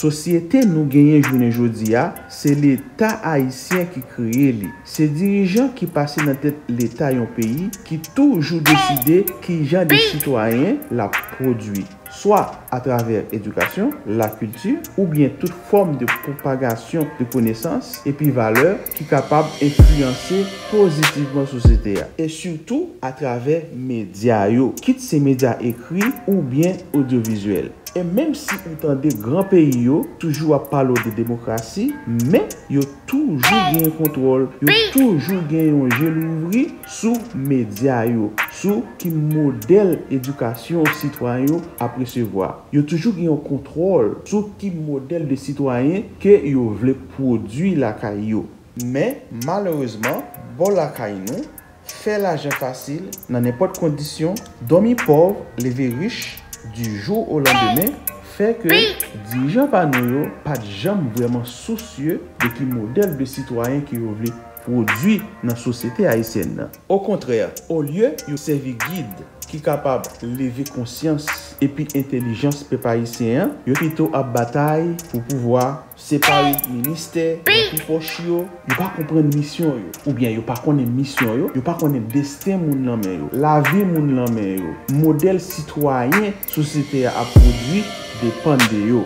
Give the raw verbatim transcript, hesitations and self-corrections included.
Sosyete nou genyen jounen jodi a, se Leta ayisyen ki kreye li. Se dirijan ki pase nan tèt Leta yon peyi ki toujou deside ki jan de sitwayen l ap pwodui, swa atravè edikasyon, lakilti, oubyen tout fòm de pwopagasyon de konesans epi valè ki kapab enfliyanse pozitivman sosyete a, e sitou atravè medya yo, kit se medya ekri oubyen odyovizyèl. E menm si ou tande gran peyi yo toujou ap pale w de demokrasi, men yo toujou gen kontwòl, yo toujou gen yon je louvri sou medya yo, sou ki modèl edikasyon sitwayen yo ap resevwa. Yo toujou gen yon kontwòl sou ki modèl de sitwayen ke yo vle pwodui lakay yo. Men, malerezman, bò lakay nou, fè lajan fasil nan nenpòt kondisyon, dòmi pòv, leve rich, du jour au lendemain, fè ke dirijan pa nou yo pa t janm vrèman sousye de ki modèl de sitwayen ke yo vle pwodui nan sosyete ayisyèn nan. Okontrè, olye yo sèvi gid ki kapab leve konsyans epi entèlijans pèp ayisyen an, yo pito ap batay pou pouvwa, separe ministè nan pi pòch yo. Yo pa konprann misyon yo, oubyen yo pa konnen misyon yo, yo pa konnen desten moun nan men yo, lavi moun nan men yo. Modèl sitwayen sosyete a ap pwodui depann de yo.